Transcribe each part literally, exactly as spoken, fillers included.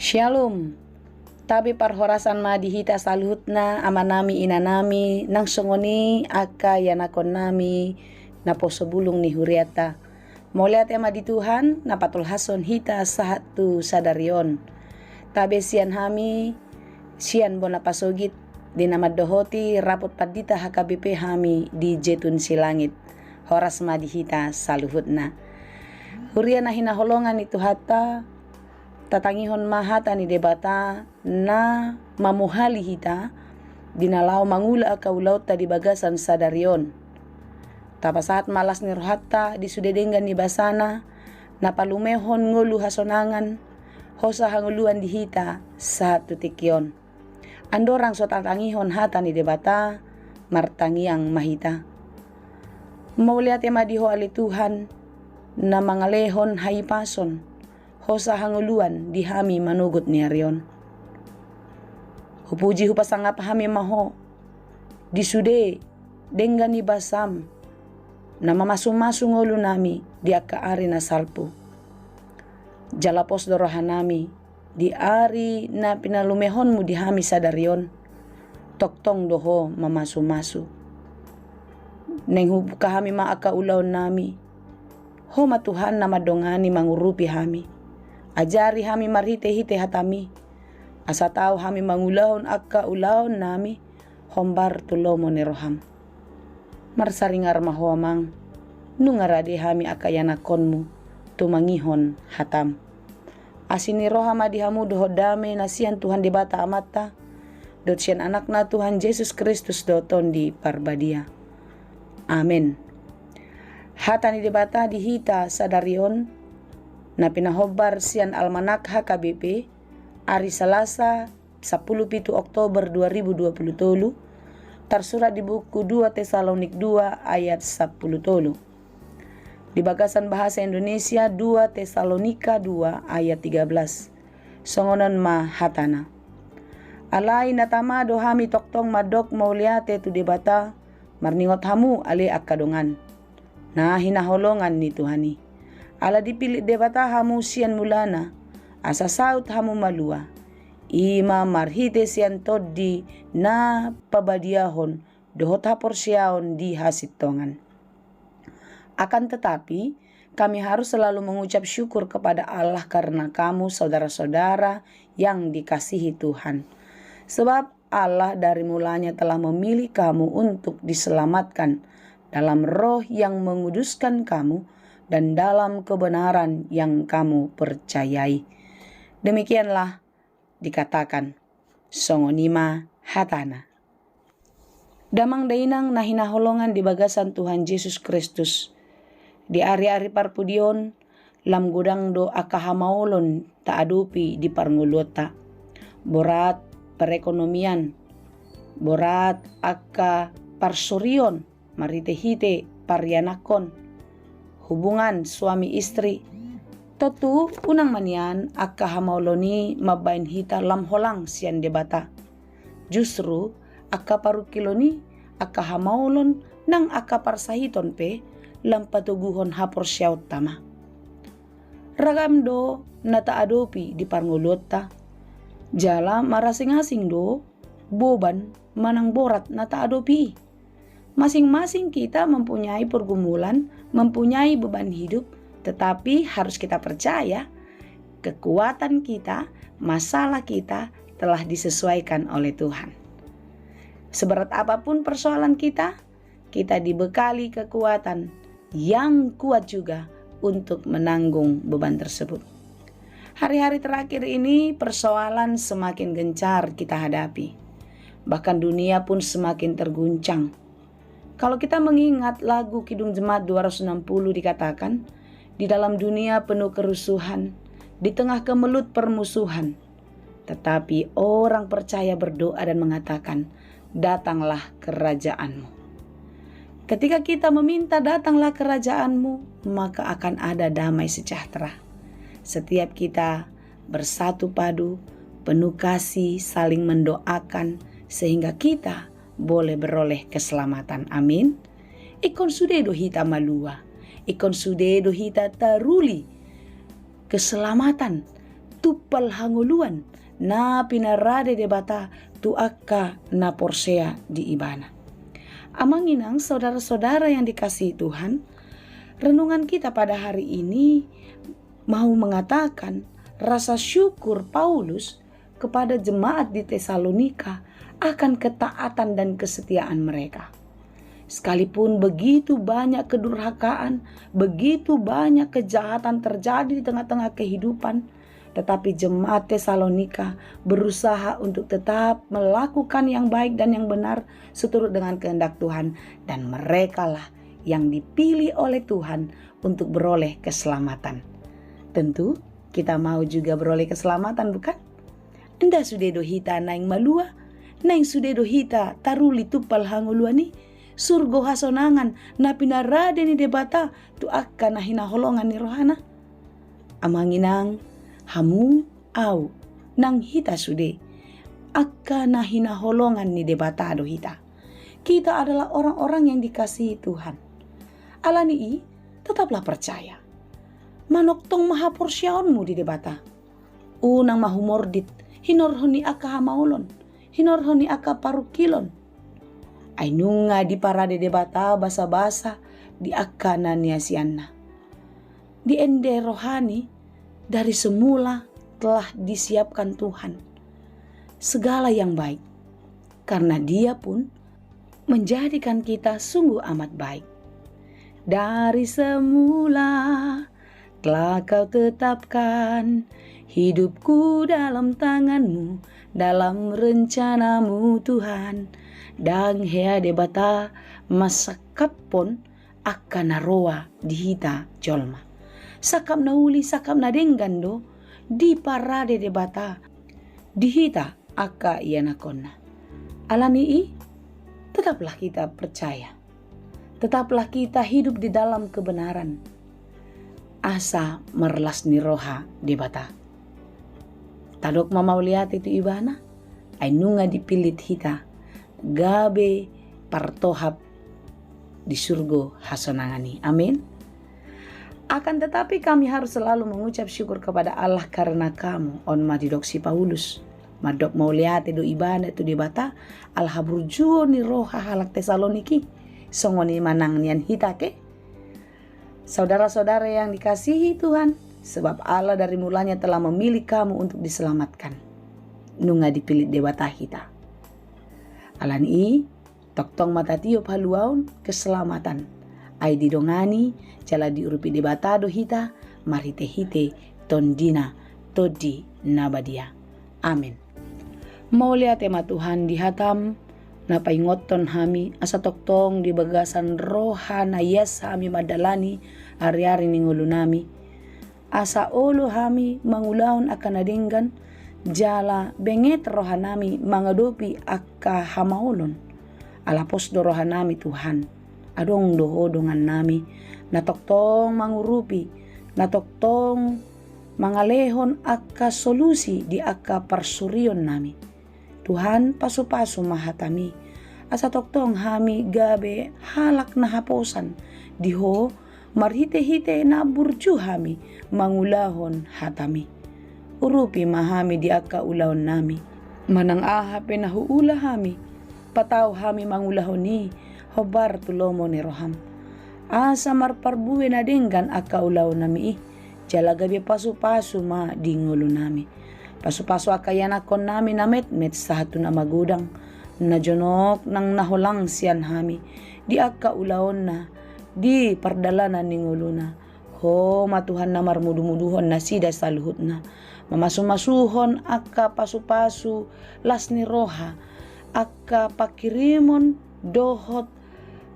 Syalom. Tabe parhorasan ma di hita saluhutna, amanami, inanami, nang songon i angka ianakkonnami naposo bulung ni hurianta. Mauliate ma di Tuhan na patolhashon hita sahat tu sadari on. Tabe sian hami, sian bona pasogit, di na mandohoti rapot pandita H K B P hami di Jetun Silangit. Horas ma di hita saluhutna. Huria na hinaholongan ni Tuhanta, tatangihon ma hata ni Debata na mamuhali hita di na laho mangula angka ulaonta di bagasan sadari on. Tapasahat ma las ni rohanta di sude denggan ni basana na palumehon ngolu hasonangan, hosa hangoluan di hita sahat tu tingki on. Andorang so tatangihon hata ni Debata, martangiang ma hita. Mauliate ma di Ho ale Tuhan, na mangalehon hahipason, hosa hangoluan di hami manogot ni ari on. Hupuji hupasangap hami ma Ho di sude denggan ni basaM na mamasumasu ngolunami di angka ari na salpu. Jala pos do rohanami di ari na pinalumehonMu di hami sadari on, tongtong do Ho mamasumasu. Naeng hubuka hami ma angka ulaonnami. Ho ma Tuhan na mandongani mangurupi hami. Ajari hami marhitehite hataMi, asa tau hami mangulahon angka ulaonnami hombar tu lomo ni rohaM. Marsaringar ma Ho Amang, nunga rade hami angka ianakkonMu tumangihon hataM. Asi ni roha ma di hamu dohot dame na sian Tuhan Debata Amanta dohot sian Anakna Tuhan Jesus Kristus dohot Tondi Parbadia. Amen. Hata ni Debata di hita sadari on na pinahombar sian almanak H K B P, ari Salasa, sampulu pitu Oktober dua ribu dua pulu tolu, tarsurat di buku dua Tesalonik dua ayat sampulu tolu. Di bagasan bahasa Indonesia, dua Tesalonika dua ayat tiga belas. Songon on ma hatana. Alai na tama do hami tongtong mandok mauliate tu Debata, marningot hamu ale angka dongan na hinaholongan ni Tuhan i. Ala dipillit Debata hamu sian mulana, asa saut hamu malua. I ma marhite sian Tondi na pabadiahon dohot haporseaon di hasintongan. Akan tetapi, kami harus selalu mengucap syukur kepada Allah karena kamu, saudara-saudara yang dikasihi Tuhan. Sebab Allah dari mulanya telah memilih kamu untuk diselamatkan dalam Roh yang menguduskan kamu dan dalam kebenaran yang kamu percayai. Demikianlah dikatakan. Songon i ma hatana. Damang dainang na hinaholongan di bagasan Tuhan Jesus Kristus, di ari-ari parpudi on, lam godang do angka hamaolon taadopi di parngoluonta. Borat perekonomian, borat angka parsorion, marhite-hite parianakkon, hubungan suami istri. Tontu unang ma nian angka hamaolon i mambaen hita lam holang sian Debata. Justru angka parungkilon i, angka hamaolon nang angka parsahiton pe lam patoguhon haporseaonta ma. Ragam do na taadopi di parngoluonta, jala marasing-asing do boban manang borat na taadopi i. Masing-masing kita mempunyai pergumulan, mempunyai beban hidup, tetapi harus kita percaya, kekuatan kita, masalah kita telah disesuaikan oleh Tuhan. Seberat apapun persoalan kita, kita dibekali kekuatan yang kuat juga untuk menanggung beban tersebut. Hari-hari terakhir ini persoalan semakin gencar kita hadapi. Bahkan dunia pun semakin terguncang. Kalau kita mengingat lagu Kidung Jemaat dua ratus enam puluh dikatakan, di dalam dunia penuh kerusuhan, di tengah kemelut permusuhan, tetapi orang percaya berdoa dan mengatakan, "Datanglah kerajaan-Mu." Ketika kita meminta, "Datanglah kerajaan-Mu," maka akan ada damai sejahtera. Setiap kita bersatu padu, penuh kasih, saling mendoakan, sehingga kita boleh beroleh keselamatan. Amin. Ingkon sude do hita malua. Ingkon sude do hita taruli keselamatan tumpal hangoluan na pinarade Debata tu angka na porsea di Ibana. Amang inang, saudara-saudara yang dikasihi Tuhan, renungan kita pada hari ini mau mengatakan rasa syukur Paulus kepada jemaat di Tesalonika akan ketaatan dan kesetiaan mereka. Sekalipun begitu banyak kedurhakaan, begitu banyak kejahatan terjadi di tengah-tengah kehidupan, tetapi jemaat Tesalonika berusaha untuk tetap melakukan yang baik dan yang benar seturut dengan kehendak Tuhan, dan merekalah yang dipilih oleh Tuhan untuk beroleh keselamatan. Tentu kita mau juga beroleh keselamatan, bukan? Nda sude do hita naeng malua, naeng sude do hita taruli tumpal hangoluan i, surgo hasonangan na pinarade ni Debata tu angka na hinaholongan ni rohana? Amang inang, hamu, au, nang hita sude, angka na hinaholongan ni Debata do hita. Kita adalah orang-orang yang dikasihi Tuhan. Alani i, tetaplah percaya. Manongtong ma haporseaonmu di Debata. Unang ma humordit hinorhon ni angka hamaolon, hinorhon ni angka parungkilon. Ai nunga diparade Debata basabasa di angka na niasianna. Di ende rohani dari semula telah disiapkan Tuhan segala yang baik, karena Dia pun menjadikan kita sungguh amat baik. Dari semula telah Kau tetapkan hidupku dalam tangan-Mu, dalam rencana-Mu, Tuhan. Ndang hea Debata masangkaphon angka na roa di hita jolma. Sangkap na uli, sangkap na denggan do diparade Debata di hita angka ianakhonna. Alani i, tetaplah kita percaya. Tetaplah kita hidup di dalam kebenaran, asa marlas ni roha Debata. Tadok ma mauliate tu Ibana, ai nunga dipillit hita gabe partohap di surgo hasonangan i. Amin. Akan tetapi kami harus selalu mengucap syukur kepada Allah karena kamu, on ma didok si Paulus. Mandok mauliate do ibana tu Debata ala haburjuon ni roha halak Tesalonik i. Songon i ma nang nian hita, ate? Saudara-saudara yang dikasihi Tuhan, sebab Allah dari mulanya telah memilih kamu untuk diselamatkan. Nunga dipillit Debata hita. Alani i, tongtong ma tatiop haluaon keselamatan. Ai didongani jala diurupi Debata do hita marhite-hite TondiNa, Tondi na badia. Amin. Mauliate ma Tuhan di hataM, na paingothon hami asa tongtong di bagasan roha na ias hami mandalani ari-ari ni ngolunami. Asa olo hami mangulahon angka na denggan, jala benget rohanami mangadopi angka hamaolon. Ala pos do rohanami, Tuhan. Adong do Ho dongannami, na tongtong mangurupi, na tongtong mangalehon angka solusi di angka parsorionnami. Tuhan, pasu-pasu ma hataMi, asa tongtong hami gabe halak na haposan di Ho, marhite-hite na burju hami mangulahon hataMi. Urupi ma hami di angka ulaonnami. Manang aha pe na huula hami, patau hami mangulahon i hombar tu lomo ni rohaM. Asa marparbue na denggan angka ulaonnami i, jala gabe pasu-pasu ma di ngolunami. Pasu-pasu angka ianakhonnami na metmet sahat tu na magodang, na jonok nang na holang sian hami, di angka ulaonna, di pardalanan ni ngoluna. Ho ma Tuhan na marmudu-muduhon nasida saluhutna, mamasu-masuhon angka pasu-pasu las ni roha, angka pangkirimon dohot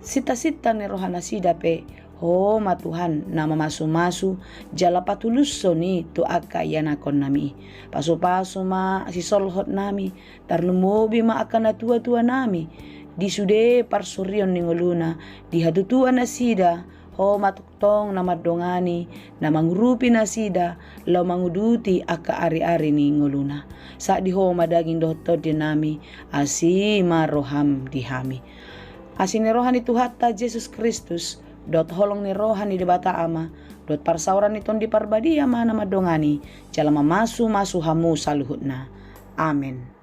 sinta-sinta ni rohanasida pe. Ho ma Tuhan na mamasu-masu jala patulushon i tu angka ianakhonnami i. Pasu-pasu ma sisolhotnami, tarlumobi ma angka natua-tuanami di sude parsorion ni ngoluna, di hatutuan nasida. Ho ma tongtong na mandongani, na mangurupi nasida laho manguduti angka ari-ari ni ngoluna. Sahat di Ho ma daging dohot tondinami, asi ma rohaM di hami. Asi ni roha ni Tuhanta Jesus Kristus, dohot holong ni roha ni Debata Ama, dohot parsaoran ni Tondi Parbadia ma na mandongani, jala mamasu-masu hamu saluhutna. Amen.